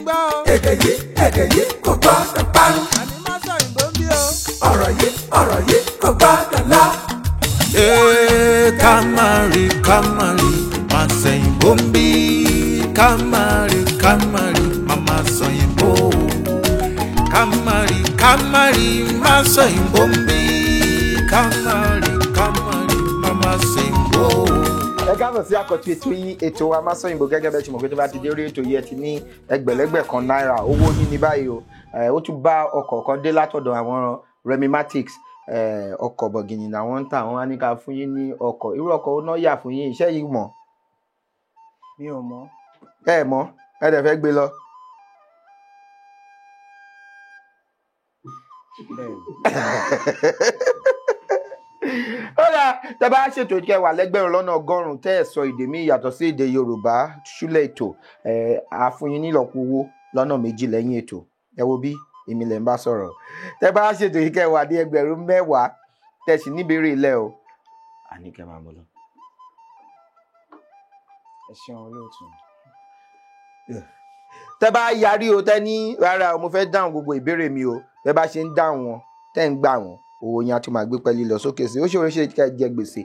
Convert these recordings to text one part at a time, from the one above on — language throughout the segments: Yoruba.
gbọ́ o. Èdè yìí kò gbọ́dọ̀ parun. Àní má sọ òyìnbó ń bí o. Ọ̀rọ̀ yìí kò gbọ́dọ̀ lọ. Ee, ká má rí ká má rí má sẹ̀yìnbó ń bí ká má rí ká má rí má má sọ̀yìnbó ká má rí ká má rí má sọ̀yìnbó ń bí ká má rí ká má rí má má sẹ̀yìnbó. Ẹ káàbọ̀ sí àkọ́tún ètò yín, ètò wa Masọ̀yìnbó. Gẹ́gẹ́ bẹ́ẹ̀ ṣe mọ̀ pé tó bá ti dé orí ètò yìí, ẹ ti ní ẹgbẹ̀lẹ́gbẹ̀ kan náírà owó yín ní báyìí o. Ó tún bá ọkọ̀ kan dé látọ̀dọ̀ àwọn Remimatics. Ọkọ̀ bọ̀gìnì làwọn ń tà. Wọ́n á ní ká fún yín ní ọkọ̀. Irú ọkọ̀ ó náà yà fún yín, iṣẹ́ yìí mọ̀? Mi ò mọ̀. Ẹ mọ̀, ẹ dẹ̀ fẹ́ gbé lọ. Bẹ́ẹ̀ ni. Ó dà, tẹ bá ṣètò ìkẹwàá lẹ́gbẹ̀rún lọ́nà 100 tẹ́ ẹ̀ sọ èdè míì yàtọ̀ sí èdè Yorùbá ṣúlẹ̀ ètò ẹ̀, á fún yín nílọ́po owó lọ́nà 2 lẹ́yìn ètò. Ẹ wo bí èmi lẹ̀ ń bá sọ̀rọ̀. Tẹ bá ṣètò ìkẹwàá ní ẹgbẹ̀rún 10 tẹ́ sì níbèrè ilẹ̀ o, àní kẹ́ máa mú lọ. Ẹ ṣeun olóòtú. Tẹ bá yarí o, tẹ ní rárá o, mo fẹ́ dáhùn gbogbo ìbéèrè mi o, tẹ bá ṣe ń dáhùn wọn, tẹ́ ń gbà wọn, owó yẹn á tún máa gbé pẹ́ẹ́lí lọ sókè sí i. Ó ṣòro ṣe kẹ́ jẹ gbèsè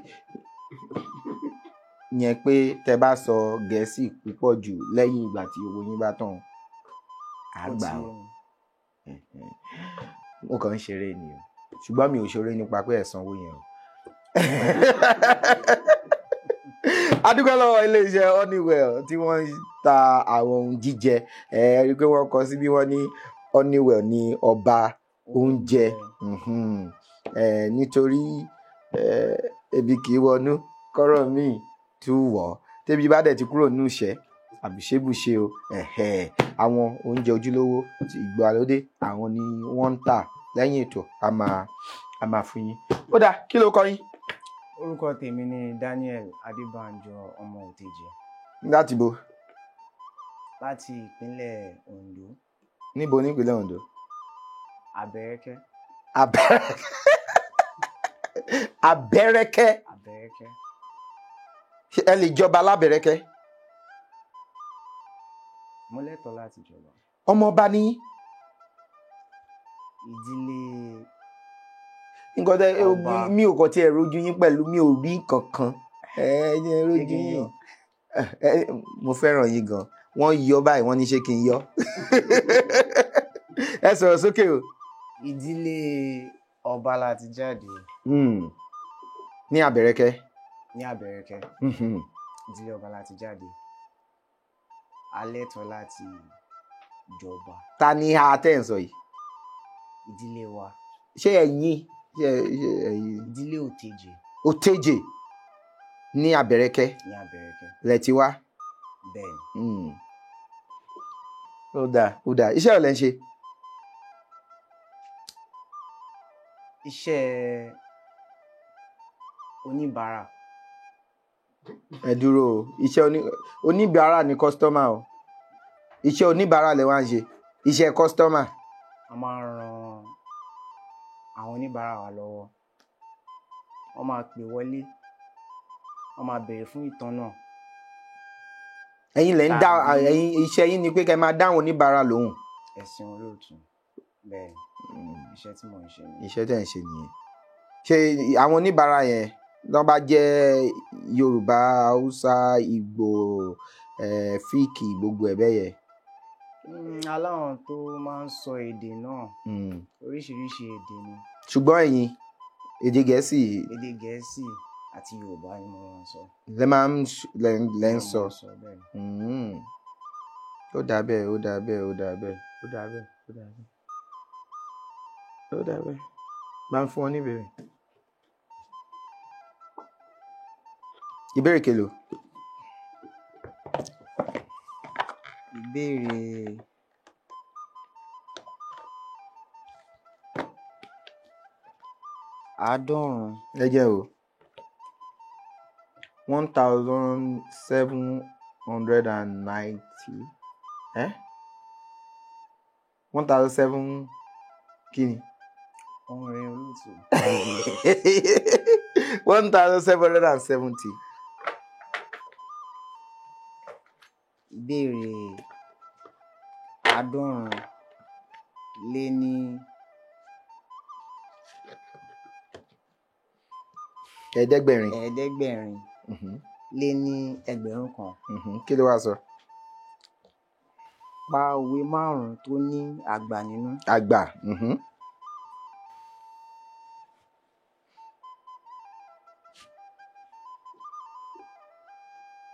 yẹn pé tẹ bá sọ Gẹ̀ẹ́sì púpọ̀ jù lẹ́yìn ìgbà tí owó yín bá tán, á Ó gbà ti o. yé mi. Mo kàn ń ṣeré ni o, ṣùgbọ́n mi ò ṣeré nípa pé ẹ̀ sanwó yẹn o. A dúpẹ́ lọ́wọ́ iléeṣẹ́ Honeywell tí wọ́n ń ta àwọn ohun jíjẹ. Ẹ rí i pé wọ́n kọ sí bí wọ́n ní Honeywell ní ọba oúnjẹ. Nítorí ebi kì í wọnú kọ́rọ̀ míì tú wọ̀, tẹ́bi bá dẹ̀ ti kúrò nínú ìṣẹ́ àbùṣebùṣe o. Àwọn oúnjẹ ojúlówó ti ìgbàlódé àwọn ni wọ́n ń tà. Lẹ́yìn ètò a máa fún yín. Ó dáa, kí ló kọ yín? Orúkọ tèmi ni Daniel Adébánjọ ọmọ Òtejì. Láti bo? Láti ìpínlẹ̀ Ondo. Níbo nípínlẹ̀ Ondo? Abẹ́rẹ́kẹ́. Abẹ́rẹ́kẹ́. Abẹ́rẹ́kẹ́. Abẹ́rẹ́kẹ́. Ṣé ẹ lè jọba lábẹ́rẹ́kẹ́? Mo lẹ́tọ̀ọ́ láti jọba. Ọmọ ọba ní? Ìdílé Nǹkan tẹ ọba. Mi ò kàn tiẹ̀ rojú yín pẹ̀lú, mi ò rí kankan. Ẹ ẹ rojú Ṣé kí n yín. yọ? Ẹ mo fẹ́ràn yín gan. Wọ́n yọ báyìí, wọ́n ní ṣé kí n yọ. Ẹ sọ̀rọ̀ sókè o. Ìdílé ọba láti jáde. Ní Abẹ́rẹ́kẹ́. Ní Abẹ́rẹ́kẹ́. Ìdílé ọba láti jáde. A lẹ́tọ̀ọ́ láti jọba. Ta ni a tẹ́ ń sọ yìí? Ìdílé wa. Ṣé ẹ̀yin? Ṣé ẹ̀yin? Ìdílé Òtejì. Òtejì ní Abẹ́rẹ́kẹ́. Ní Abẹ́rẹ́kẹ́. Lẹ ti wá. Bẹ́ẹ̀ni. Ó dáa, ó dáa. Iṣẹ́ wo lẹ ń ṣe? Iṣẹ́ oníbàárà. Ẹ dúró o, iṣẹ́ oníbàárà ni kọ́sítọ́mà o. Iṣẹ́ oníbàárà lẹ wá ń ṣe. Iṣẹ́ kọ́sítọ́mà. A máa ń ran àwọn oníbàárà wa lọ́wọ́. Wọ́n máa pè wọlé. Wọ́n máa béèrè fún ìtọ́nà. Ẹ̀yin lẹ ń dá, Tàbí ẹ̀yin iṣẹ́ yín ni pé kẹ́ máa dáhùn oníbàárà lóhùn. Ẹ̀sìn olóòtú. Bẹ́ẹ̀ ni, iṣẹ́ tí mò ń ṣe nìyẹn. Iṣẹ́ tẹ̀ ń ṣe nìyẹn. Ṣé àwọn oníbàárà yẹn lọ́n bá jẹ́ Yorùbá, Haúsá, Ìgbò, Fíìkì, gbogbo ẹ̀ bẹ́ẹ̀ yẹn? Aláwọn tó máa ń sọ èdè náà, oríṣiríṣi èdè ni. Ṣùgbọ́n ẹ̀yin, èdè Gẹ̀ẹ́sì. Èdè Gẹ̀ẹ́sì àti Yorùbá ni mo máa ń sọ. Lẹ máa ń lẹ ń Mo sọ. máa ń sọ bẹ́ẹ̀ ni. Ó dà bẹ́ẹ̀, ó dà bẹ́ẹ̀, ó dà bẹ́ẹ̀, ó dà bẹ́ẹ̀, ó dà bẹ́ẹ̀. Ó dà bẹ́ẹ̀. Máa ń fún ọ ní ìbéèrè. Ìbéèrè kelo? Ìbéèrè 90. Ẹ jẹ́ o. 1790. 1007 kí ni? Ohun rẹ̀ olóòtú. 1770. Ìbéèrè Àádọ́rùn-ún lé ní Ẹ̀ẹ́dẹ́gbẹ̀rin. Ẹ̀ẹ́dẹ́gbẹ̀rin lé ní 1,000. Kí ló wá sọ? Pa òwe márùn-ún tó ní àgbà nínú. Àgbà.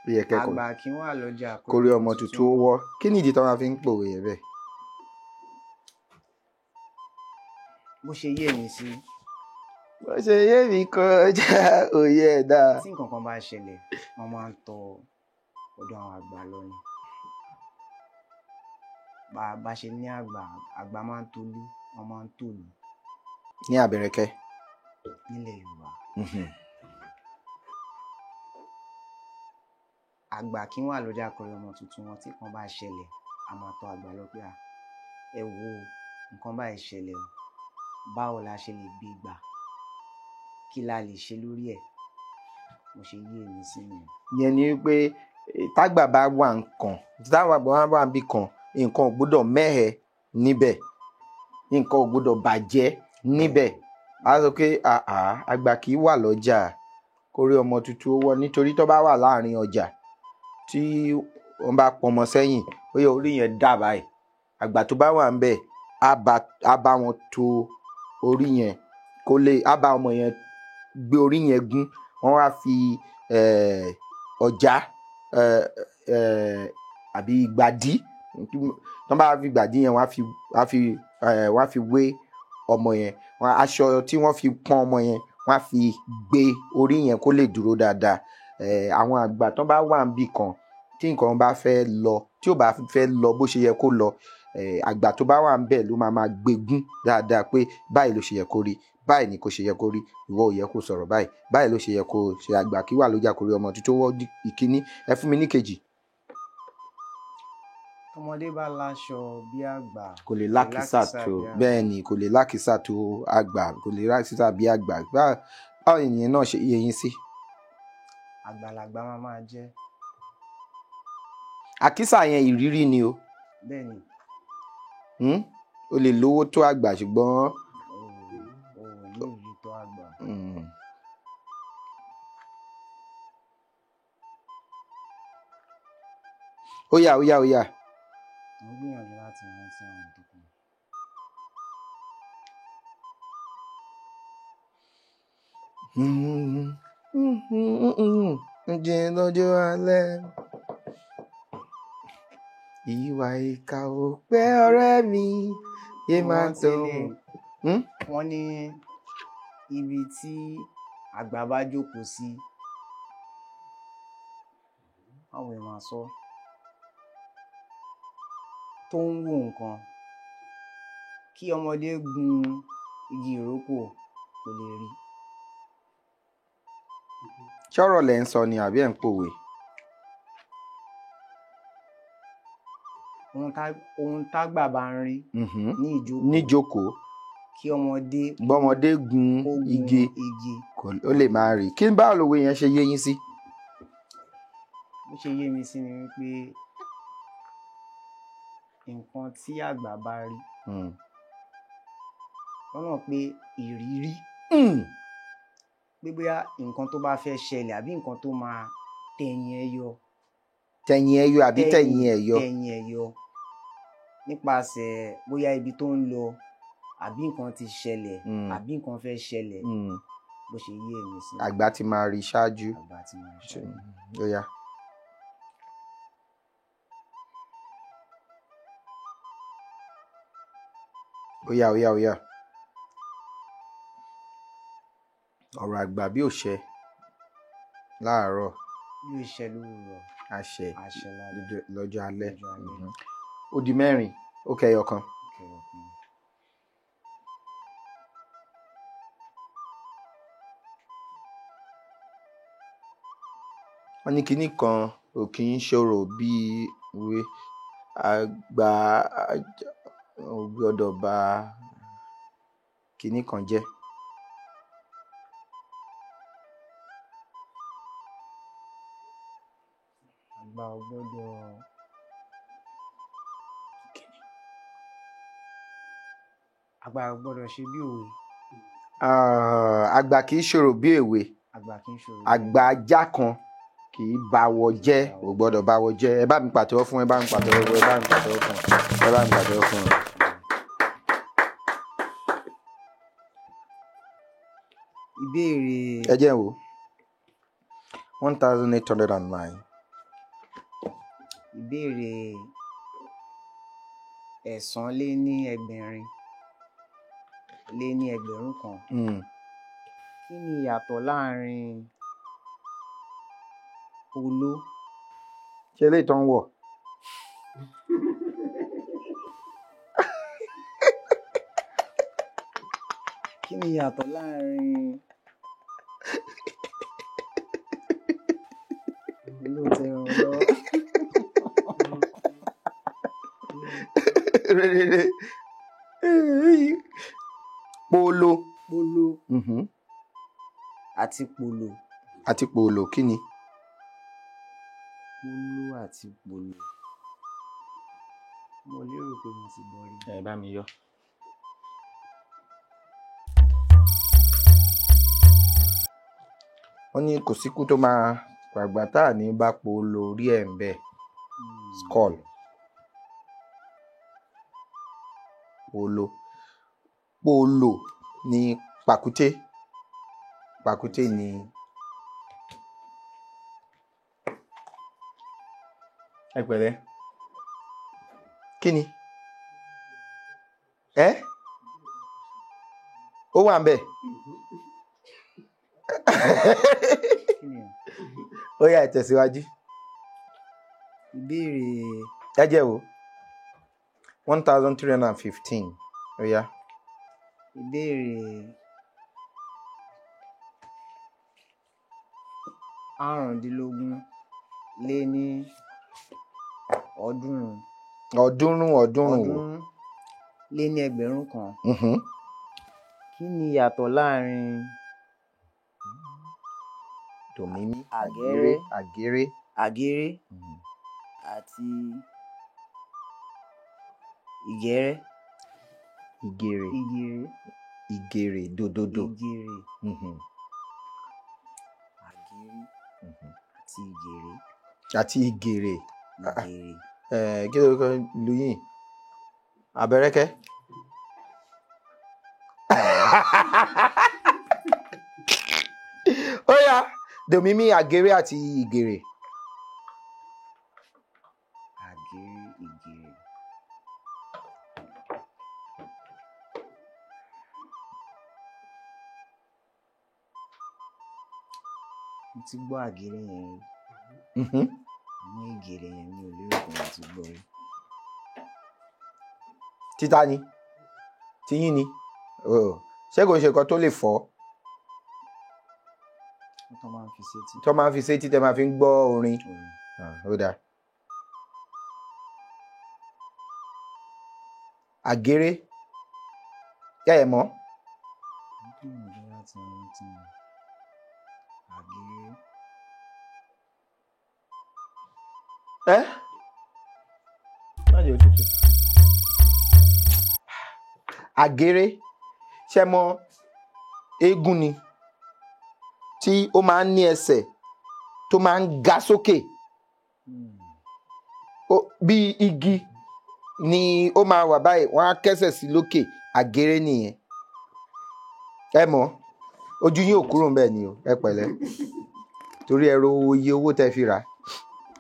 Ó yẹ kẹ́kọ̀ọ́. Àgbà kì í wà lọ́jà kórí ọmọ tuntun ó wọ́. Kí ni ìdí tí wọ́n fi ń pòwe yẹn bẹ́ẹ̀? Bó ṣe yé mi sí. Bó ṣe yé mi kọjá òye ẹ̀dá. Tí nǹkan kan bá ṣẹlẹ̀, wọ́n máa ń tọ ọ̀dọ̀ àwọn àgbà lọ ni. Bá ṣe ní àgbà, àgbà máa ń tolú, wọ́n máa ń tòlú. Ní Àbẹ̀rẹ̀kẹ́. Nílẹ̀ Yorùbá. Àgbà kí wọ́n lọ́jà kọrí ọmọ tuntun wọn, tí nǹkan bá ṣẹlẹ̀, a máa tọ àgbà lọ pé à, ẹ wo nǹkan báyìí ṣẹlẹ̀ o, báwo la ṣe lè gbé gbà, kí la lè ṣe lórí ẹ̀? Mo ṣe yé mi sí nìyẹn. Ìyẹn ni wípé tágbà bá wà nǹkan, tágbà bá wà níbì kan, nǹkan ò gbọ́dọ̀ mẹ́hẹ níbẹ̀, nǹkan ò gbọ́dọ̀ bàjẹ́ níbẹ̀. A sọ pé àá, àgbà kì í wà lọ́jà kórí ọmọ tuntun ó wọ́, nítorí tó bá wà láàrin ọjà tí wọ́n bá pọnmọ sẹ́yìn, ó yẹ orí yẹn dà báyìí. Àgbà tó bá wà ńbẹ̀ á bá wọn to orí yẹn kó lè, á bá ọmọ yẹn gbé orí yẹn gún. Wọ́n wá fi ọ̀já àbí ìgbàdí, tí wọ́n bá fi ìgbàdí yẹn, wọ́n á fi wé ọmọ yẹn. Aṣọ tí wọ́n fi pọ́n ọmọ yẹn, wọ́n á fi gbé orí yẹn kó lè dúró dáadáa. Àwọn àgbà tó bá wà níbì kan, tí nǹkan bá fẹ́ lọ, tí ò bá fẹ́ lọ bó ṣe yẹ kó lọ, àgbà tó bá wà ńbẹ̀ ló máa máa gbégún dáadáa pé báyìí ló ṣe yẹ kó rí, báyìí ni kò ṣe yẹ kó rí, ìwọ ò yẹ kó sọ̀rọ̀ báyìí, báyìí ló ṣe yẹ kó ṣe. Àgbà kí wà lójà kórí ọmọ tuntun wọ́ ìkíní. Ẹ fún mi ní kejì. Tọmọdé bá láṣọ bí àgbà, kò lè lákìsà tó. Bẹ́ẹ̀ ni, kò lè lákìsà tó àgbà, kò lè lákìsà bí àgbà. Báwo ènìyàn náà ṣe yé yín sí? Àgbàlagbà máa máa jẹ́. Àkísà yẹn ìrírí ni o. Bẹ́ẹ̀ ni. O lè lówó tó àgbà ṣùgbọ́n. O ò ní ìrírí tó àgbà. Ó yá, ó yá, ó yá. Mo ń gbìyànjú láti rántí àwọn tó kù. Ǹjẹ́ lọ́jọ́ alẹ́, ìwà ìkà ò pé ọ̀rẹ́ mi, yé máa tó. Wọ́n ní ibi tí àgbà bá jókòó sí, àwọn èèyàn máa sọ, tó ń wò nǹkan, kí ọmọdé gun igi ìrókò kò lè rí. Ṣọ́rọ̀ lẹ̀ ń sọ ni àbí ẹ̀ ń pòwe? Ohun tágbà bá ń rí ní ìjókòó, níjókòó, kí ọmọdé gbọ́mọdé gun igi ó lè máa rí. Kí báwo lòwe yẹn ṣe yé yín sí? Bó ṣe yé mi sí ni wípé nǹkan tí àgbà bá rí, lọ́nà pé ìrírí, pé bóyá nǹkan tó bá fẹ́ ṣẹlẹ̀ àbí nǹkan tó máa tẹ̀yìn ẹ yọ. Tẹ̀yìn ẹ yọ àbí tẹ̀yìn ẹ yọ? Tẹ̀yìn ẹ yọ nípasẹ̀ bóyá ibi tó ń lọ àbí nǹkan ti ṣẹlẹ̀ àbí nǹkan fẹ́ ṣẹlẹ̀. Bó ṣe yé mi sí. Àgbà ti máa rí ṣáájú. Àgbà ti máa rí ṣáájú. Ó yá. Ó yá, ó yá, ó yá. Ọ̀rọ̀ àgbà bí ò ṣẹ láàárọ̀, bí ò ṣẹ lówùúrọ̀, àṣẹ àṣẹ lálẹ́, lọ́jọ́ alẹ́. Ó di mẹ́rin, ó kẹyọ kan. Wọ́n ní kinní kan ò kì í ṣòro bí ìwé àgbà ò gbọ́dọ̀ ba kinní kan jẹ́. Àgbà ò gbọ́dọ̀ Àgbà ò gbọ́dọ̀ ṣe bí òwe. Ah, àgbà kì í ṣòro bí èwe. Àgbà kì í ṣòro. Àgbà ajá kan kì í báwọ jẹ́, ò gbọ́dọ̀ báwọ jẹ́. Ẹ bá mi pàtẹ́wọ́ fún, ẹ bá mi pàtẹ́wọ́ fún, ẹ bá mi pàtẹ́wọ́ fún, ẹ bá mi pàtẹ́wọ́ fún. Ìbéèrè Ẹ jẹ́ n wò, 1809. Ìbéèrè 8,801. Kí ni ìyàtọ̀ láàrin polo Ṣé eléyìí tó ń wọ̀? Kí ni ìyàtọ̀ láàrin polo tẹ ràn lọ́wọ́? Polo. Polo àti polo. Àti polo kí ni? Polo àti polo. Mo lérò pé mo ti gbọ́ rí. Ẹ bá mi yọ. Wọ́n ní kò síkú tó máa pàgbà tá à ní bá polo orí ẹ̀ ń bẹ̀. Skull. Polo. Polo ni pàkúté. Pàkúté ni. Ẹ pẹ̀lẹ́. Kí ni? Ẹ́? Ó wà ń bẹ̀. Kí ni o? Ó yá, ẹ tẹ̀síwájú. Ìbéèrè Ẹ jẹ́ wo. 1315. Ó yá. Ìbéèrè 335. Ọ̀ọ́dúnrún ọ̀ọ́dúnrún wo? 300. Kí ni ìyàtọ̀ láàrin Tòmímí. Àgéré. Àgéré. Àgéré àti ìgẹ́rẹ́? Ìgèrè. Ìgèrè. Ìgèrè dòdòdò. Ìgèrè. Àgéré àti ìgèrè. Àti ìgèrè. Ìgèrè. Ẹ kí ló kọ lu yín? Abẹ́rẹ́kẹ́. Ó yá, Dòmímí, àgéré àti ìgèrè. Àgéré, ìgèrè. Mo ti gbọ́ àgéré yẹn rí. Àmọ́ ìgèrè yẹn mi ò lérò pé mo ti gbọ́ rí. Títa ni. Tiyín ni. Oh. Ṣé kò ń ṣe nǹkan tó lè fọ́? Wọ́n tó máa ń fi sétí. Tó máa ń fi sétí tẹ́ máa fi ń gbọ́ orin. Orin. Ah, ó dáa. Àgéré. Ẹ ẹ̀ mọ̀? Mo gbìyànjú láti rántí ni. Àgéré. Ẹ́? Má jẹ́ òtútù. Àgéré. Ṣé mọ̀ eégún ni tí ó máa ń ní ẹsẹ̀ tó máa ń ga sókè. Bí igi ni ó máa wà báyìí, wọ́n á kẹ́sẹ̀ sí lókè. Àgéré nìyẹn. Ẹ mọ̀, ojú yín ò kúrò ń bẹ̀ ni o, ẹ pẹ̀lẹ́. Torí ẹ ro iye owó tẹ́ fi rà,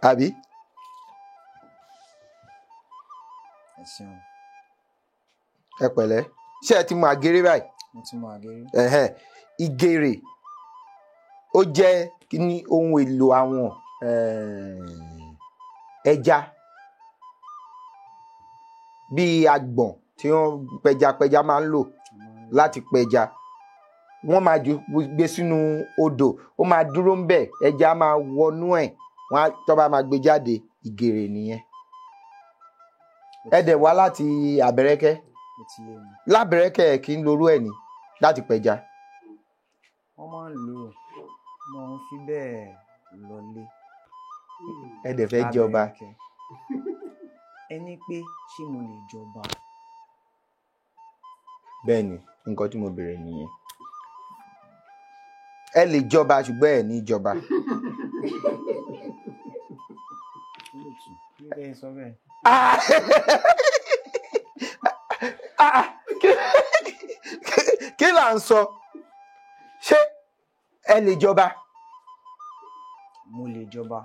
àbí? Ẹ ṣeun. Ẹ pẹ̀lẹ́. Ṣé ẹ ti mọ àgéré báyìí? Mo ti mọ àgéré. Ẹ̀hẹ́n. Ìgèrè ó jẹ́ ní ohun èlò àwọn ẹja bíi agbọ̀n tí wọ́n pẹjapẹja máa ń lò láti pẹja. Wọ́n máa ju gbé sínú odò, ó máa dúró ń bẹ̀, ẹja máa wọnú ẹ̀, wọ́n á tó bá máa gbé jáde. Ìgèrè nìyẹn. Ẹ dẹ̀ wá láti Àbẹ̀rẹ̀kẹ́. Ó ti yé mi. Lábẹ̀rẹ̀kẹ́ ẹ̀ kì í lorú ẹ̀ ní láti pẹja. Wọ́n máa ń lò ó, mo ń fi bẹ́ẹ̀ lọlé. Ẹ dẹ̀ fẹ́ jọba. Lábẹ̀rẹ̀kẹ́. Ẹ ní pé ṣé mo lè jọba? Bẹ́ẹ̀ ni, nǹkan tí mo béèrè nìyẹn. Ẹ lè jọba ṣùgbọ́n ẹ ní jọba. Olóòtú, kí ló dé sọ bẹ́ẹ̀? Ah! Ah! Kí là ń sọ? Ṣé ẹ lè jọba? Mo lè jọba.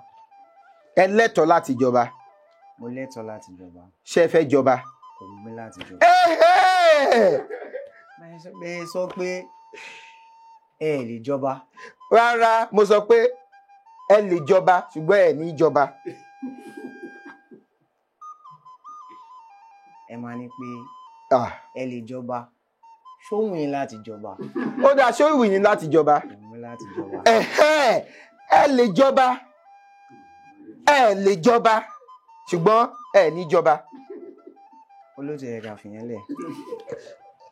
Ẹ lẹ́tọ̀ọ́ láti jọba. Mo lẹ́tọ̀ọ́ láti jọba. Ṣé ẹ fẹ́ jọba? Kò wù mí láti jọba. Ẹ̀hẹ́! Bẹ́ẹ̀ sọ pé ẹ lè jọba. Rárá, mo sọ pé ẹ lè jọba ṣùgbọ́n ẹ ní jọba. Ẹ máa ní pé Ah. ẹ lè jọba. Ṣó wù yín láti jọba? Ó dáa, ṣó wù yín láti jọba? Kò wù mí láti jọba. Ẹ̀hẹ́! Ẹ lè jọba. Ẹ lè jọba ṣùgbọ́n ẹ ní jọba. Olóòtú, ẹ ká fìyẹn lẹ̀.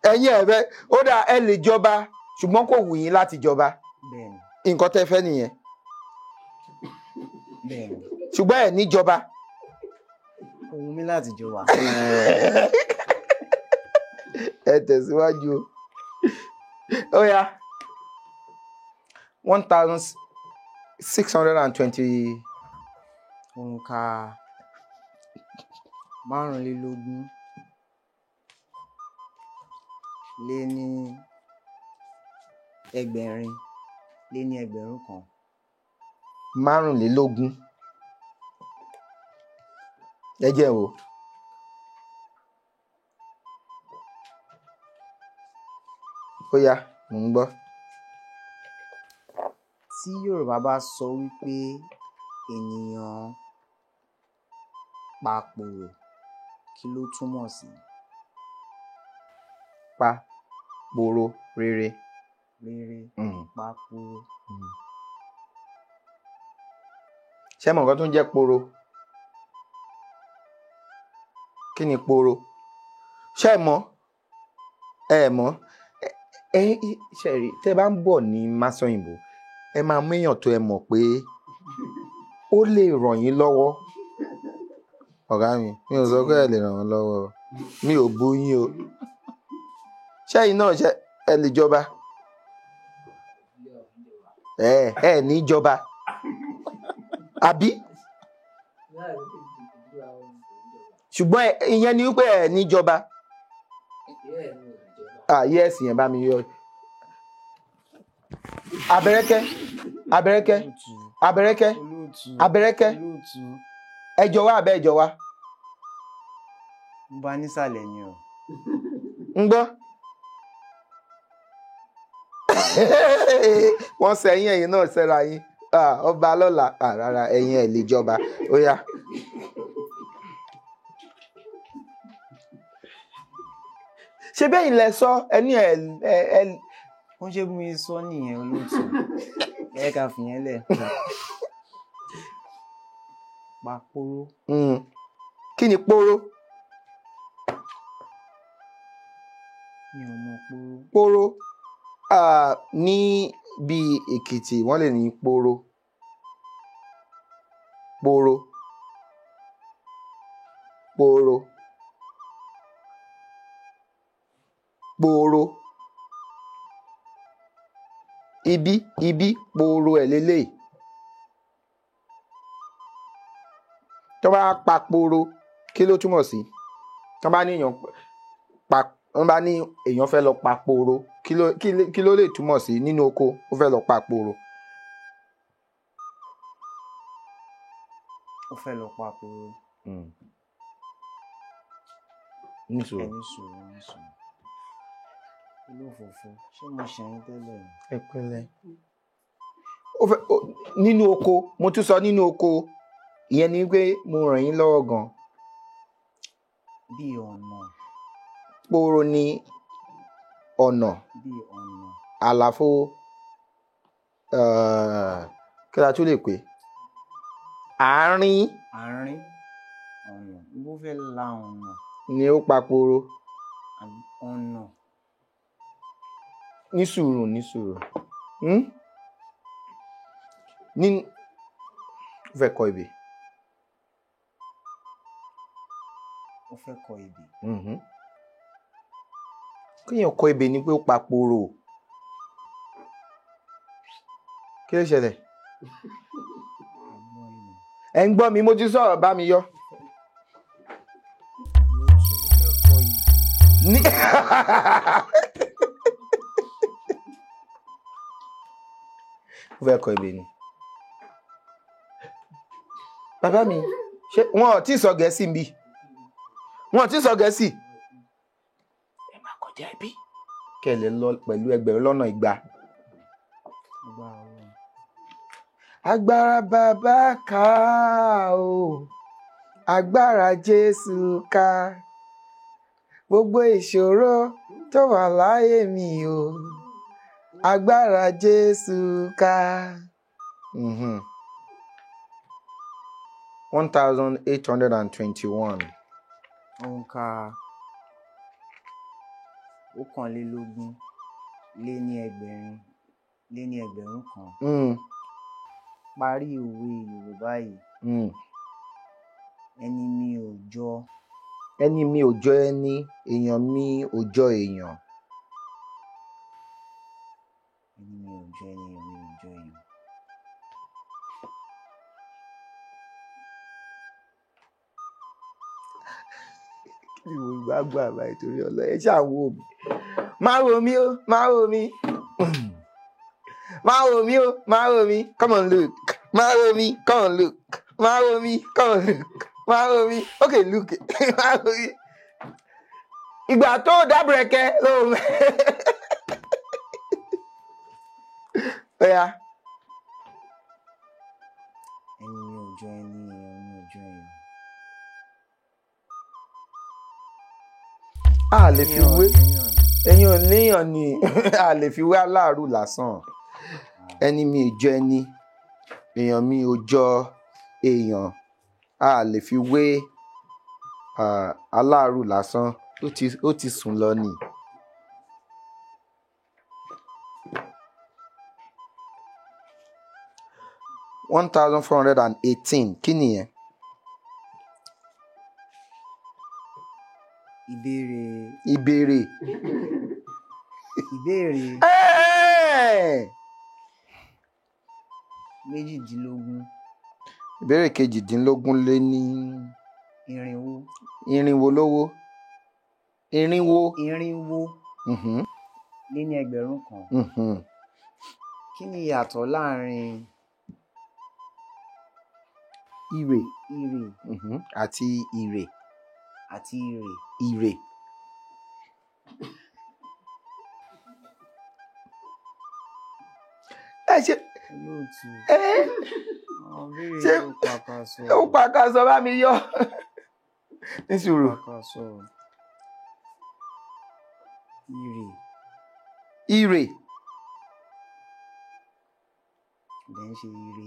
Ẹ̀yin ẹ̀ fẹ́, ó dáa, ẹ lè jọba ṣùgbọ́n kò wù yín láti jọba. Bẹ́ẹ̀ni. Nǹkan tẹ́ fẹ́ nìyẹn. Bẹ́ẹ̀ni. Ṣùgbọ́n ẹ ní jọba. Kò wù mí láti jọba. Ẹ tẹ̀síwájú o. Ó yá, 1620. Òǹkà 25 lé ní ẹgbẹ̀rin lé ní 1000. 25. Ẹ jẹ́ wò. Ó yá, mò ń gbọ́. Tí Yorùbá bá sọ wípé ènìyàn papòrò, kí ló túmọ̀ sí? Pa poro rere. Rere. Papòrò. Ṣé ẹ mọ̀ nǹkan tó ń jẹ́ poro? Kí ni poro? Ṣé ẹ mọ̀? Ẹ mọ̀? Ẹ ṣe rí, tẹ́ bá ń bọ̀ ní Másọ̀yìnbó, ẹ máa mú èèyàn tó ẹ mọ̀ pé ó lè ràn yín lọ́wọ́. Ọ̀gá mi, mi ò sọ pé ẹ lè ràn wọ́n lọ́wọ́ o. Mi ò bú yín o. Ṣẹ́yìn náà ṣe ẹ lè jọba? Ẹ ní jọba. Àbí? Ṣùgbọ́n ìyẹn ni wípé ẹ ní jọba. Ah, yes, yẹn bá mi yọ. Abẹ́rẹ́kẹ́, abẹ́rẹ́kẹ́, abẹ́rẹ́kẹ́, abẹ́rẹ́kẹ́. Ẹ jọ wá àbẹ́ ẹ jọ wá. Mo bá nísàlẹ̀ ni o. Ń gbọ́. Wọ́n sẹ́yìn ẹ̀yin náà sẹ́ra yín. Ah, ọba lọ́la. Ah, rárá, ẹ̀yin ẹ̀ lè jọba. Ó yá. Ṣé bẹ́ẹ̀ ilẹ̀ sọ ẹni ẹ̀ ẹ̀. Ó ń ṣe bí mo sọ nìyẹn olóòtú. Ẹ ká fìyẹn lẹ̀. Papòrò. Kí ni poro? Mi ò mọ̀ poro. Poro ní bí Èkìtì wọ́n lè ní poro. Poro. Poro. Poro. Ibi ibi poro ẹ̀ lélẹ́yìí. Tó bá pa poro, kí ló túmọ̀ sí? Tó bá ní èèyàn pa, wọ́n bá ní èèyàn fẹ́ lọ pa poro, kí ló lè túmọ̀ sí nínú oko? Ó fẹ́ lọ pa poro. Ó fẹ́ lọ pa poro. Ní sùúrù. Ẹ ní sùúrù, ní sùúrù. Olófòfò, ṣé mo ṣẹ̀yìn tẹ́lẹ̀ ni? Ẹ pẹ̀lẹ́. Ó fẹ́ nínú oko, mo tún sọ nínú oko, ìyẹn ni pé mo ràn yín lọ́wọ́ gan. Bí ọ̀nà. Poro ni ọ̀nà. Bí ọ̀nà. Àlàfo, kí la tún lè pè? Àárín. Àárín ọ̀nà. Bó fẹ́ la ọ̀nà. Ni ó pa poro. Ọ̀nà. Ní sùúrù, ní sùúrù. Ní ó fẹ́ kọ ebè. Ó fẹ́ kọ ebè. Kéèyàn kọ ebè ni pé ó papòrò. Kí ló ṣẹlẹ̀? Ẹ ń gbọ́ mi, mo ti sọ̀rọ̀ bá mi yọ. Ní ó fẹ́ kọ ebè ni. Bàbá mi, ṣé wọn ò tí ì sọ Gẹ̀ẹ́sì ń bí? Wọn ò tí ì sọ Gẹ̀ẹ́sì. Ẹ má kọjá ẹbí. Kẹ́ ẹ lè lọ pẹ̀lú 2,000. Agbára bàbá ká o, agbára Jésù ká, gbogbo ìṣòro tó wà láyé mi o, agbára Jésù ká. 1821. Òǹkà 221,000. Parí òwe Yorùbá yìí. Ẹni mi ò jọ. Ẹni mi ò jọ ẹni, èèyàn mi ò jọ èèyàn. Ẹni mi ò jọ ẹni, èèyàn mi ò jọ èèyàn. Kí ni mo gbà gbà báyìí torí ọlọ́ ẹ ṣáà wò mí. Má wò mí o, má wò mí. Má wò mí o, má wò mí, come on look. Má wò mí, come on look. Má wò mí, come on look. Má wò mí, okay look. Má wò mí. Ìgbà tó dábìrẹ̀kẹ́ ló mẹ́. Oya. Ẹni mi ò jọ ẹni, èèyàn mi ò jọ èèyàn. A lè fi wé ẹ̀yin ò níyàn ni, a lè fi wé aláàrù lásán. Ẹni mi ò jọ ẹni, èèyàn mi ò jọ èèyàn. A lè fi wé aláàrù lásán. Ó ti sùn lọ ni. 1418, kí nìyẹn? Ìbéèrè. Ìbéèrè. Ìbéèrè. 18. Ìbéèrè 18 lé ní. Irinwó. Irinwó lówó. Irinwó. Irinwó. Lé ní 1,000. Kí ni ìyàtọ̀ láàrin Ìrè. Ìrè. Àti ìrè. Àti ìrè. Ìrè. Ẹ ṣe. Olóòtú. Ẹ. Àwọn béèrè Ṣé ó pàkàṣọ. Ó pàkàṣọ bá mi yọ. Ní sùúrù. Pàkàṣọ. Ìrè. Ìrè. Dẹ̀ ń ṣe ire.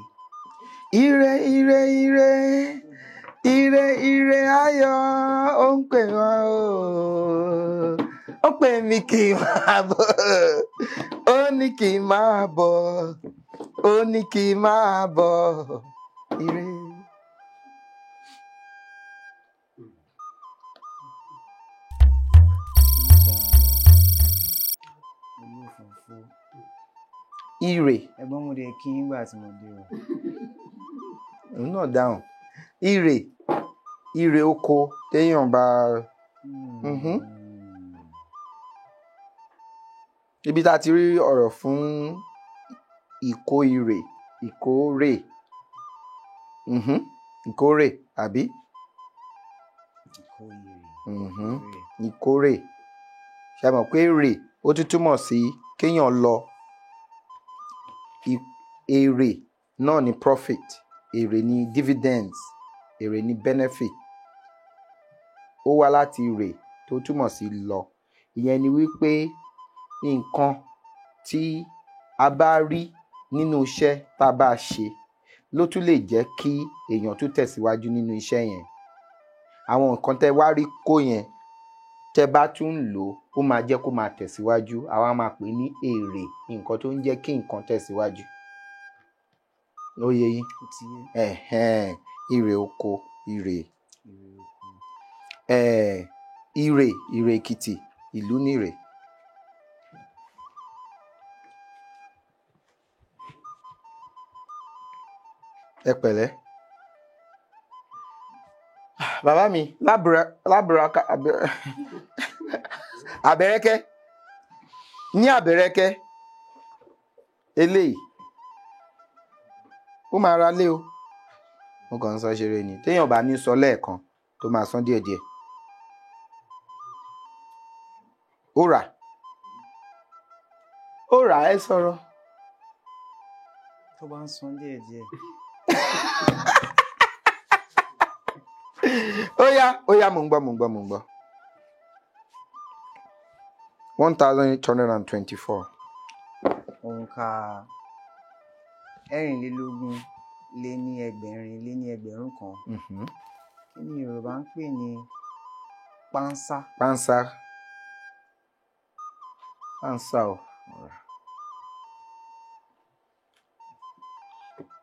Ire ire ire ire ire ayọ̀ ó ń pè wá o, ó pè mí kí n máa bọ̀, ó ní kí n máa bọ̀, ó ní kí n máa bọ̀, ire. Ire. Ẹ̀gbọ́n mo dẹ̀ kí nígbà tí mo dé o. Òun náà dáhùn. Ire. Ire oko téèyàn bá. Ibi tá a ti rí ọ̀rọ̀ fún ìkó ire, ìkórè. Ìkórè, àbí? Ìkó ire. Ìkórè. Ṣé ẹ mọ̀ pé èrè ó tún túmọ̀ sí kéèyàn lọ. Èrè náà ni profit, èrè ni dividends, èrè ni benefit. Ó wá láti rè tó túmọ̀ sí lọ. Ìyẹn ni wípé nǹkan tí a bá rí nínú iṣẹ́ tá a bá ṣe ló tún lè jẹ́ kí èèyàn tún tẹ̀síwájú nínú iṣẹ́ yẹn. Àwọn nǹkan tẹ́ wá rí kó yẹn, tẹ́ bá tún ń lò ó máa jẹ́ kó máa tẹ̀síwájú. Àwa máa pè ní èrè, nǹkan tó ń jẹ́ kí nǹkan tẹ̀síwájú. Ó yé yín? Ó ti yé. Ẹ̀hẹ́n, ire oko, ire. Ire oko. Ire, ire Èkìtì, ìlú nìrè. Ẹ pẹ̀lẹ́. Bàbá mi, lábúra Àbẹ̀rẹ̀kẹ́, ní Àbẹ̀rẹ̀kẹ́ eléyìí ó máa ra lé o. Mo kàn ń sọ ṣeré ni, téèyàn bá ní sọ lẹ́ẹ̀kan tó máa san díẹ̀díẹ̀. Ó rà, ó rà, ẹ sọ̀rọ̀. Tó bá ń san díẹ̀díẹ̀. Ó yá, ó yá, mò ń gbọ́, mò ń gbọ́, mò ń gbọ́. 1824. Òǹkà 624,600. Kí ni Yorùbá ń pè ní pánsá? Pánsá. Pánsá o.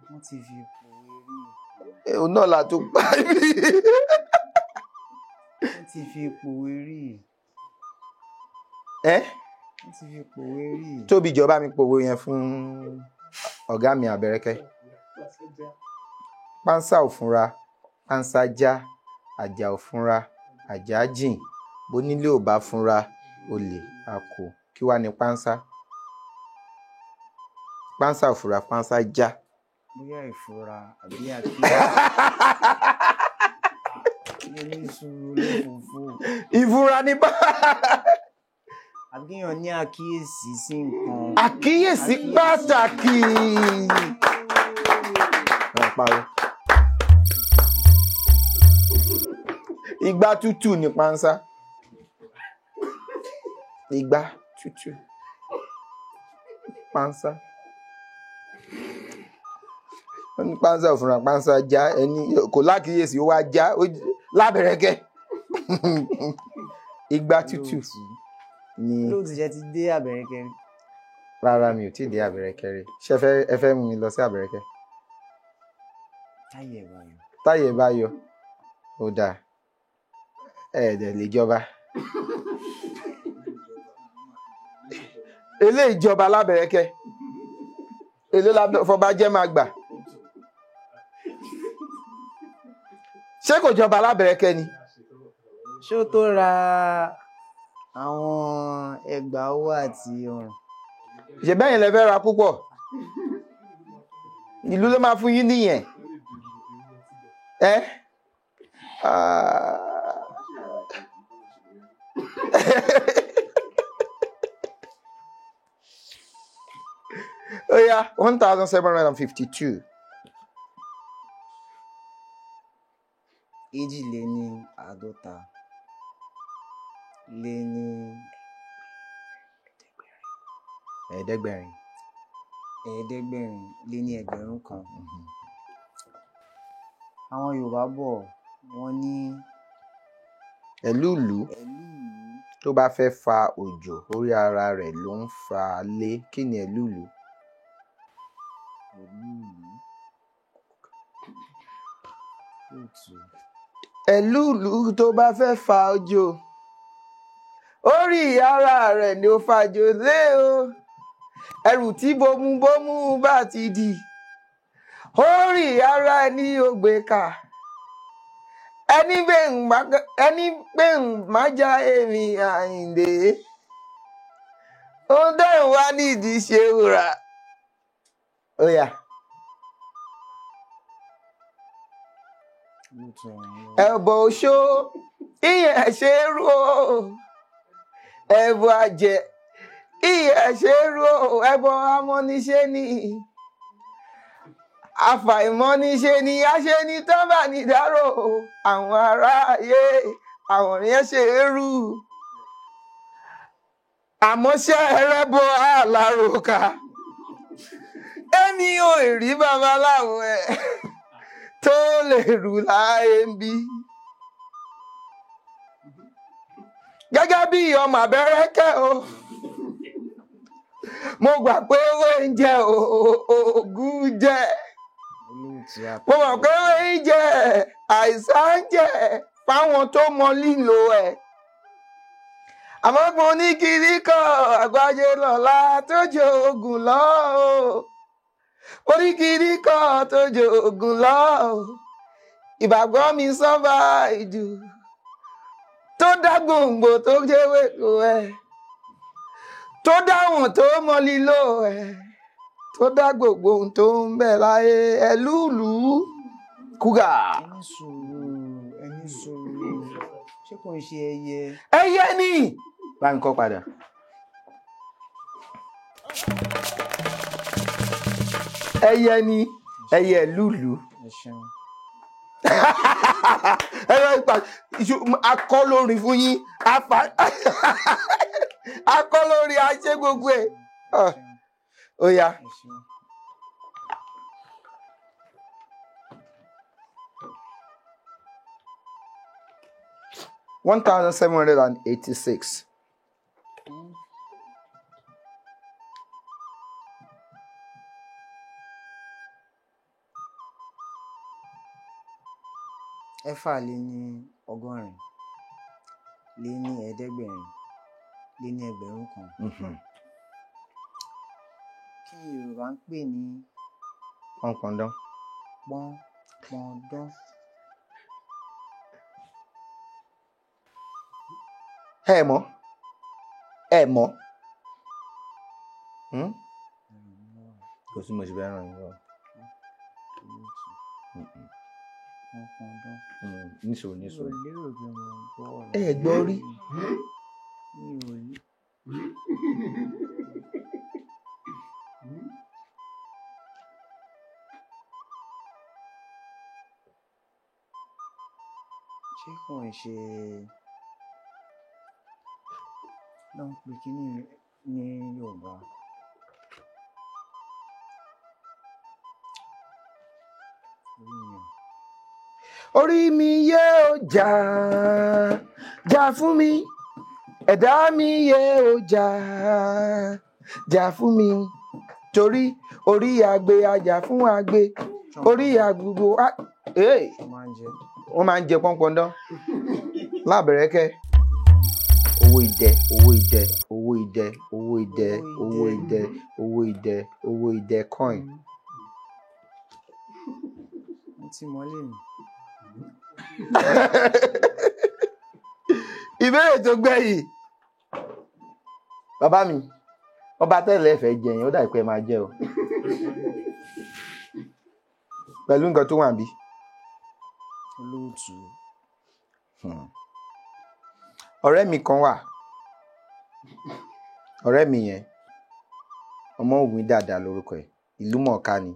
Wọ́n ti fi pòwe rí. Òun náà la tún pa mí. Wọ́n ti fi pòwe rí. Ẹ́? Wọ́n ti fi pòwe rí. Tóbi, jọba mi pòwe yẹn fún ọ̀gá mi Àbẹ̀rẹ̀kẹ́. Pánsá ò fúnra, pánsá já, àjà ò fúnra, àjà jìn, bónílé ò bá fúnra, olè a kò. Kí wá ní pánsá? Pánsá ò fúnra, pánsá já. Bóyá ìfura àbí àkíyèsí. Ní sùúrù lófòófó. Ìfura ní bá. Àbí kéèyàn ní àkíyèsí sí nǹkan. Àkíyèsí pàtàkì. Ìgbà tútù ní pánsá. Ìgbà tútù. Pánsá. Wọ́n ní pánsá ò fúnra, pánsá já, ẹni kò lákìyèsí ó wá já lábẹ̀rẹ̀kẹ́. Ìgbà tútù ni. Lóòtú ṣe ti dé Àbẹ̀rẹ̀kẹ́ rí? Rárá, mi ò tí ì dé Àbẹ̀rẹ̀kẹ́ rí. Ṣé ẹ fẹ́ mú mi lọ sí Àbẹ̀rẹ̀kẹ́? Táyé ẹ̀ bá yọ. Táyé ẹ̀ bá yọ. Ó dáa. Ẹ̀ẹ́dẹ̀ lè jọba. Eléyìí jọba lábẹ̀rẹ̀kẹ́. Èló fọbajẹ́ máa gbà. Ṣé kò jọba lábẹ̀rẹ̀kẹ́ ni? Ṣé ó tó ra àwọn ẹgbà owó àti ọrùn? Ṣé bẹ́yìn lẹ fẹ́ ra púpọ̀? Ìlú ló máa fún yín nìyẹn. Ẹ́ ó yá, 1752. 52 lé ní ẹ̀ẹ́dẹ́gbẹ̀rin. 7,500. Àwọn Yorùbá bọ̀ wọ́n ní ẹ̀lúùlú ẹ̀lúùlú tó bá fẹ́ fa òjò, orí ara rẹ̀ ló ń fa lé. Kí ni ẹ̀lúùlú? Ẹ̀lúùlú. Lóòtú. Ẹ̀lúùlú tó bá fẹ́ fa òjò, orí ara rẹ̀ ni ó fàjò lé o. Ẹrù tí bomúbomú bá ti dì, orí ara ẹni ó gbé ká. Ẹni pé ń má já èmi Àyìndé. Ó dẹ́rùn wá nídìí ṣe wúrà. Ó yá. Ẹ̀bọ̀ oṣó ìyẹn ṣe é rú o. Ẹ̀bọ̀ àjẹ́ ìyẹn ṣe é rú o. Ẹ̀bọ̀ amọ́niṣe ni. Àfàìmọ́niṣe ni aṣeni tán bá ní dárò. Àwọn aráyé àwọn yẹn ṣe é rú. Àmọ́ ṣé ẹrẹ́bọ àláròkà. Èmi ò rí babaláwo ẹ̀ tó lè rù láyé ń bí. Gẹ́gẹ́ bí ọmọ Àbẹ̀rẹ̀kẹ́ o, mo gbà pé ewé ń jẹ òògùn jẹ. Mo mọ̀ pé ewé ń jẹ àìsàn ń jẹ fáwọn tó mọ lílo ẹ̀. Àmọ́ mo ní kiri kan àgbáyé lọ́la tó jẹ oògùn lọ o. Oríkìrí kan tó jogun lọ, ìgbàgbọ́ mi sọ́ba ìjù tó dá gbòǹgbò tó jẹ́wé kò ẹ̀, tó dáhùn tó mọ lílò ẹ̀, tó dá gbogbo ohun tó ń bẹ láyé ẹ̀ lúùlù kúgà. Ẹ ní sùúrù, ẹ ní sùúrù, ṣé kò ń ṣe ẹyẹ? Ẹyẹ ni. Bá mi kọ́ padà. Ẹyẹ ni, ẹyẹ lúùlù. Ẹ ṣeun. Ẹyẹ ipa akọ lórí fún yín, afa akọ lórí ajé gbogbo ẹ. Ó yá. Ẹ ṣeun. 1786. 886 1000. Kí ni Yorùbá ń pè ní Pọnpọndán? Pọ́npọ́ndán? Ẹ mọ̀, ẹ mọ̀. Kò sí mo ṣe fẹ́ ràn yín lọ́wọ́. Pọ́npọ́ndán. Níṣòro Mi ò níṣòro. lérò pé mo gbọ́ ọ̀rọ̀ Ẹ gbọ́ rí. Mi ò ní. Ṣé kò ń ṣe ló ń pe kíní ní Yorùbá? Orí mi ò. Orí mi yé o jà, jà fún mi. Ẹ̀dá mi yé o jà, jà fún mi. Torí orí agbe ajá fún agbe, orí agbègbè. Ṣé máa ń jẹ? Wọ́n máa ń jẹ pọ́npọ́ndán lábẹ́rẹ́kẹ́. Owó idẹ, owó idẹ, owó idẹ, owó idẹ, owó idẹ, owó idẹ, owó idẹ coin. Mo ti mọ lè mi. Ìbéèrè tó gbẹ̀yìn. Bàbá mi, ọba tẹ́lẹ̀ fẹ́ jẹ yẹn, ó dà pé ẹ máa jẹ o. Pẹ̀lú nǹkan tó wà níbí. Olóòtú. Ọ̀rẹ́ mi kan wà. Ọ̀rẹ́ mi yẹn, ọmọ ògùn dáadáa lórúkọ ẹ̀, ìlú mọ̀ọ́ká ni,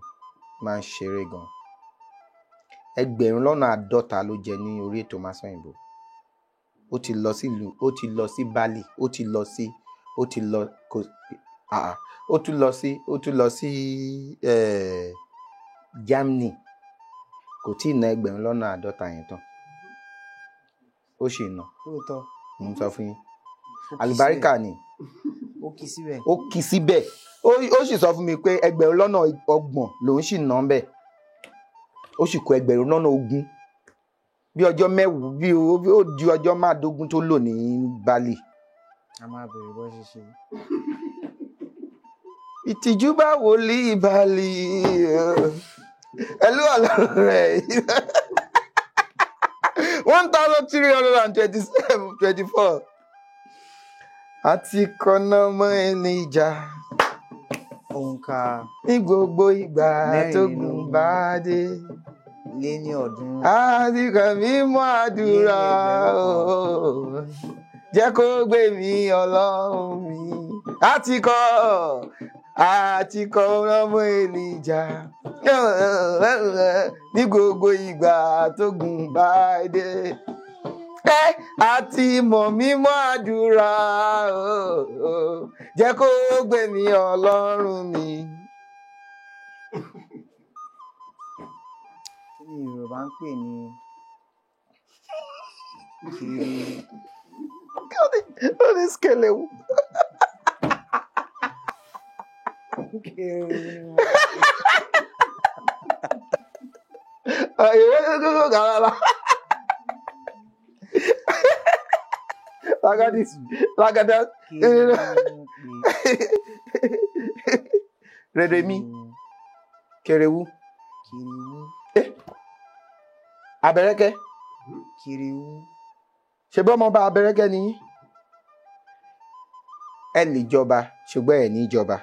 máa ń ṣeré gan. 50,000 ló jẹ ní orí ètò Masọ̀yìnbó. Ó ti lọ sí ìlú, ó ti lọ sí Bali, ó ti lọ sí, ó ti lọ kò, àà, ó tún lọ sí, ó tún lọ sí Germany. Kò tí ì ná 50,000 yẹn tán. Ó sì ná. Lóòótọ́. Mo ń sọ fún yín. Àlùbáríkà ni. Ó kì í síbẹ̀. Ó kì í síbẹ̀. Ó sì sọ fún mi pé 30,000 lòún sì ná bẹ́ẹ̀. Ó sì kó 20,000. Bí ọjọ́ mẹ́wàá, bí ó ju ọjọ́ márùndínlógún tó lò ní Bali. A máa bèrè bó ṣe ṣe. Ìtìjú bá wòlíì Bali. Ẹlú ọ̀lọ́run rẹ̀. 1327 24. Àti kọ́nà mọ́ ẹni ìjà. Òǹkà Ní gbogbo ìgbà tó gùn bá dé. Lé ní ọdún. Àti kàn mí mọ́ àdúrà o. Jẹ́ kó gbé mi ọlọ́run mi. Àti kọ́ ọmọ ènìjà. Ní gbogbo ìgbà tó gùn bá dé. Àti mọ̀ mí mọ́ àdúrà o. Jẹ́ kó gbé mi ọlọ́run mi. Kí ni Yorùbá ń pè ní kiri? Ó ní skelewu. Kiri. Lagadi, lagada. Kiri ni wọ́n ń pè. Rere mi. Kéréwú. Kéréwú. Abẹ́rẹ́kẹ́. Kéréwú. Ṣe bí ọmọọba Abẹ́rẹ́kẹ́ ni yín? Ẹ lè jọba ṣùgbọ́n ẹ ní jọba.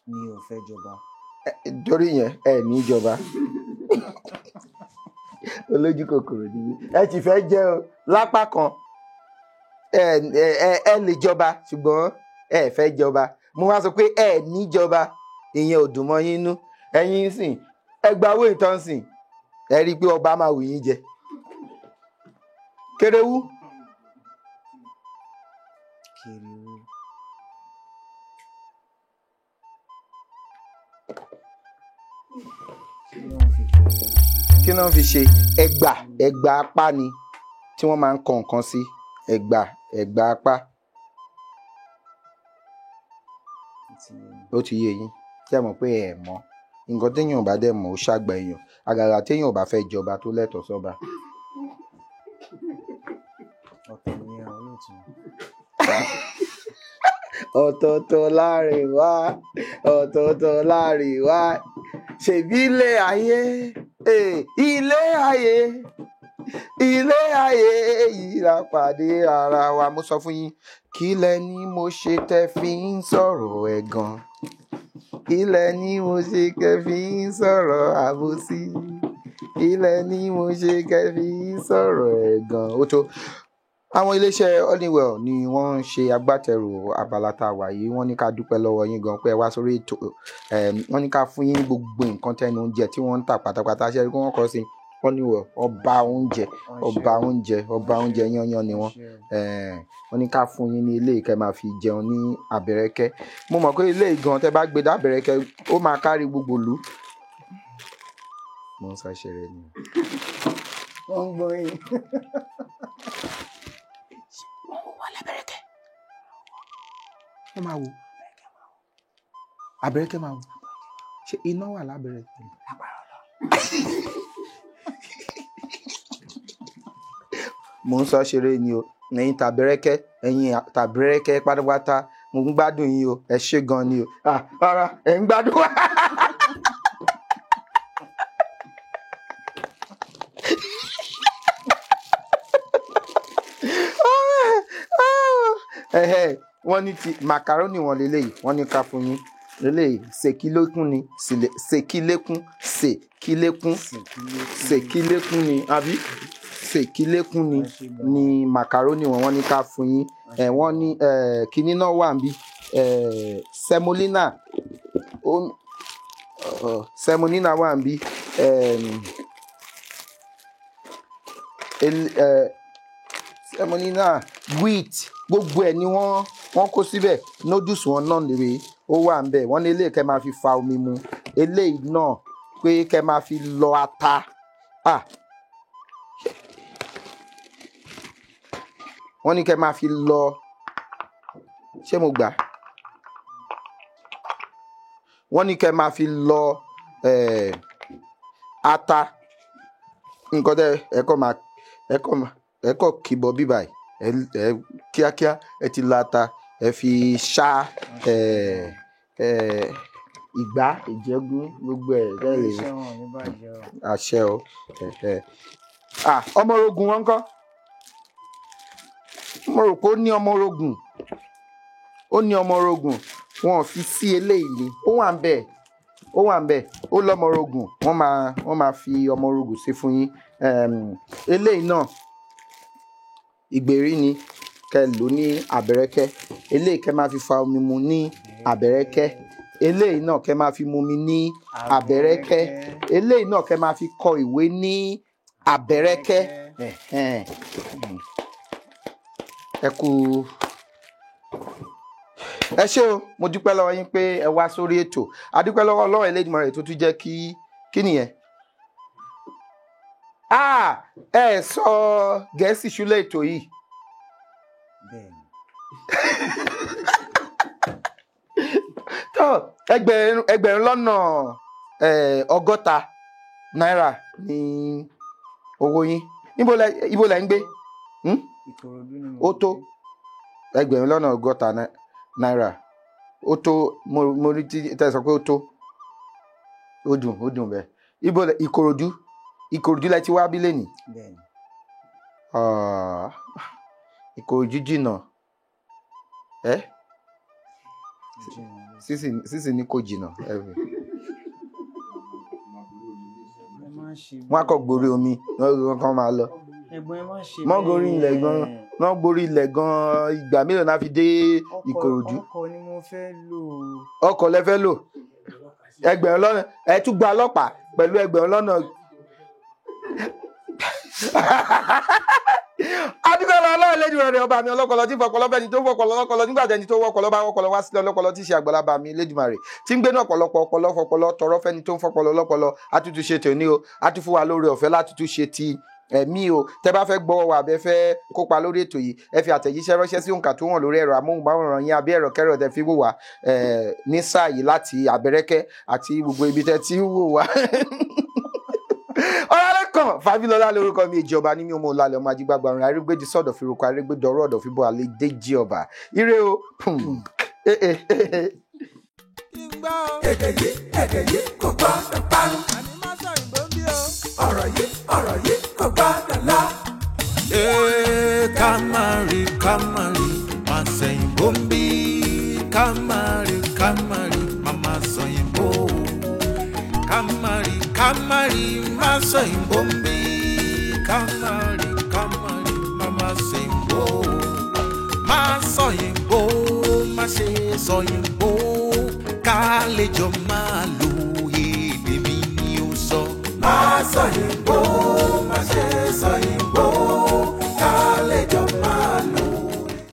Mi ò fẹ́ jọba. Torí yẹn ẹ ní jọba. Olójú kòkòrò nìyí. Ẹ ti fẹ́ jẹ́ o lápá kan. Ẹ lè jọba ṣùgbọ́n ẹ fẹ́ jọba. Mo wá sọ pé ẹ ní jọba, ìyẹn ò dùn mọ́ yín nú. Ẹ̀yin sìn ẹ gba owó ìtàn sìn, ẹ rí i pé ọba máa wù yín jẹ. Kéréwú. Kéréwú. Kí ló ń fi ṣe? Ẹgbà, ẹgbà apá ni tí wọ́n máa ń kọ nǹkan sí. Ẹgbà, ẹgbà apá. Ó ti yé yín. Ṣé ẹ mọ̀ pé ẹ mọ̀? Nǹkan téèyàn ò bá dẹ̀ mọ̀ ó ṣàgbà èèyàn. Àgàgà téèyàn ò bá fẹ́ jọba tó lẹ́tọ̀ọ́ sọ́ba. Ọ̀tọ̀ ni ẹ olóòtú. Ọ̀tọ̀ọ̀tọ̀ láàrin wá, ọ̀tọ̀ọ̀tọ̀ láàrin wá. Ṣèbí ilé ayé, ilé ayé, ilé ayé yìí la pàdé ara wa. Mo sọ fún yín, kí lẹ ní mo ṣe tẹ́ fi ń sọ̀rọ̀ ẹ̀gàn? Kí lẹ ní mo ṣe tẹ́ fi ń sọ̀rọ̀ àbòsí? Kí lẹ ní mo ṣe tẹ́ fi ń sọ̀rọ̀ ẹ̀gàn? Ó tó. Àwọn iléeṣẹ́ Honeywell ni wọ́n ń ṣe agbátẹrù abala tá a wà yìí. Wọ́n ní ká dúpẹ́ lọ́wọ́ yín gan pé ẹ wá sórí ètò. Wọ́n ní ká fún yín gbogbo nǹkan tẹnu oúnjẹ tí wọ́n ń tà pátápátá. Ṣé kí wọ́n kọ́ sí Honeywell, ọba oúnjẹ, ọba oúnjẹ, ọba oúnjẹ yányán ni wọ́n. Wọ́n ní ká fún yín ní ilé ìkẹ́ máa fi jẹun ní Abẹ́rẹ́kẹ́. Mo mọ̀ pé ilé ìgan tẹ́ bá gbé dé Abẹ́rẹ́kẹ́ ó máa kárí gbogbo ìlú. Mo ń ṣàṣẹrẹ ni. Wọ́n ń gbọ́ yín. Wọ́n máa wò. Abẹ́rẹ́kẹ́ máa wò. Ṣé iná wà lábẹ́rẹ́kẹ́? Mo ń sọ ṣeré ni o. Ẹ̀yin tàbẹ́rẹ́kẹ́, ẹ̀yin tàbẹ́rẹ́kẹ́ pátápátá, mo ń gbádùn yín o. Ẹ ṣé gan ni o. Rárá, ẹ̀ ń gbádùn wa. Wọ́n ní ti macaroni wọn leléyìí, wọ́n ní ká fún yín leléyìí. Ṣèkílékún ni, ṣèkílékún, ṣèkílékún, ṣèkílékún ni, àbí ṣèkílékún ni ni macaroni wọn, wọ́n ní ká fún yín. Wọ́n ní kinní náà wà níbí, semolina, semolina wà níbí, semolina, wheat, gbogbo ẹ̀ ni wọ́n kó síbẹ̀. Noodles wọn náà lè ó wà ń bẹ̀. Wọ́n ní eléyìí kẹ́ máa fi fa omi mu, eléyìí náà pé kẹ́ máa fi lọ ata. Wọ́n ní kẹ́ máa fi lọ, ṣé mo gbà? Wọ́n ní kẹ́ máa fi lọ ata. Nǹkan tẹ́ ẹ kọ́ máa ẹ kọ́ kìbọ̀ bíbáyìí, ẹ kíákíá ẹ ti lọ ata, ẹ fi ṣá ìgbá, ìjẹgún, gbogbo ẹ lè àṣẹ o. Ọmọ orogun wọn kọ́. Mo rò pé ó ní ọmọ orogun, ó ní ọmọ orogun. Wọn ò fi sí eléyìí ni, ó wà ń bẹ̀, ó wà ń bẹ̀, ó lọ́mọ orogun. Wọ́n máa fi ọmọ orogun sí fún yín. Eléyìí náà ìgbèrí ni kẹ́ lò ní Abẹ́rẹ́kẹ́. Eléyìí kẹ́ máa fi fa omi mu ní Abẹ́rẹ́kẹ́. Eléyìí náà kẹ́ máa fi mu mi ní Abẹ́rẹ́kẹ́. Eléyìí náà kẹ́ máa fi kọ ìwé ní Abẹ́rẹ́kẹ́. Ẹ kú, ẹ ṣé o. Mo dúpẹ́ lọ́wọ́ yín pé ẹ wá sórí ètò. A dúpẹ́ lọ́wọ́ Ọlọ́run Elédùmarè tó tún jẹ́ kí nìyẹn. Ẹ sọ Gẹ̀ẹ́sì ṣúlẹ̀ ètò yìí. Bẹ́ẹ̀ni. Tó ẹgbẹ̀rún lọ́nà 60 náírà ní owó yín. Ibo lẹ ń gbé? Ìkòròdú ni mo Ó tó ẹgbẹ̀rún lọ́nà 60 náírà. Ó tó, mo rí tí tẹ́ sọ pé ó tó. Ó dùn, ó dùn bẹ́ẹ̀. Ibo Ìkòròdú, Ìkòròdú lẹ ti wá bí lẹ́nìí? Bẹ́ẹ̀ni. Ah, Ìkòròdú jìnnà. Ẹ Jìnnà. sísì sísì ní kò jìnnà. Ẹ má ṣe Wọ́n á kọ́ gborí omi, wọ́n kàn máa lọ. Ẹ̀gbọ́n, ẹ má ṣe Wọ́n gorí ilẹ̀ gan, bẹ́ẹ̀. wọ́n gborí ilẹ̀ gan, ìgbà mélòó náà fi dé Ìkòròdú? Ọkọ̀ ni mo fẹ́ lò. Ọkọ̀ lẹ fẹ́ lò. Ẹgbẹ̀rún lọ́nà, ẹ tún gba ọlọ́pàá pẹ̀lú ẹgbẹ̀rún lọ́nà. Adúgbò Ọlọ́run lẹ́dùn rẹ̀ ọba mi ọlọ́kọlọ tí ń fọpọlọ fẹ́ni tó fọpọlọ lọ́kọlọ nígbà tẹni tó wọkọlọ bá wọkọlọ wá sílẹ̀ ọlọ́kọlọ tí í ṣe àgbàlagbà mi Elédùmarè tí ń gbéná ọ̀pọ̀lọpọ̀ ọpọlọ fọpọlọ tọrọ fẹ́ni tó ń fọpọlọ lọ́pọlọ. Àtútù ṣe tòní o, àtúfù wa lórí ọ̀fẹ́ látútù ṣe ti ẹ̀mí o. Tẹ́ bá fẹ́ gbọ́ wa àbẹ́ fẹ́ kópa lórí ètò yìí, ẹ fi àtẹ̀jíṣẹ́ ránṣẹ́ sí òǹkà tó wọ̀n lórí ẹ̀rọ amóhùnmáwòrán yín àbí ẹ̀rọ kẹ́rọ tẹ́ fi wò wá ní sáà yìí láti Àbẹ̀rẹ̀kẹ́ àti gbogbo ibi tẹ́ ti ń wò wá. Ọlálẹ́kàn Fábílọ́lá lórúkọ mi, ìjọba ní mi ò mọ ọlálẹ́ ọmọ ajígbàgbà ọ̀run arégbèdì sọ̀dọ̀ fìrùkọ arégbèdọ̀rọ̀ ọ̀dọ̀ fìbọ̀ àlẹ́ déjì ọba ire o. Pum. Eh, eh, eh, eh. Èdè yìí, èdè yìí kò gbọ́dọ̀ parun. Ọ̀rọ̀ yìí, ọ̀rọ̀ yìí kò gbọ́dọ̀ lọ. Ee, ká má rí, ká má rí, má sẹ̀yìnbó ń bí. Ká má rí, ká má rí, má má sọ̀yìnbó. Ká má rí, ká má rí, má sọ̀yìnbó ń bí. Ká má rí, ká má rí, má má sẹ̀yìnbó. Má sọ̀yìnbó, má ṣe sọ̀yìnbó. Ká lè jọ máa lo èdè mi ni ó sọ. Má sọ yìnbó.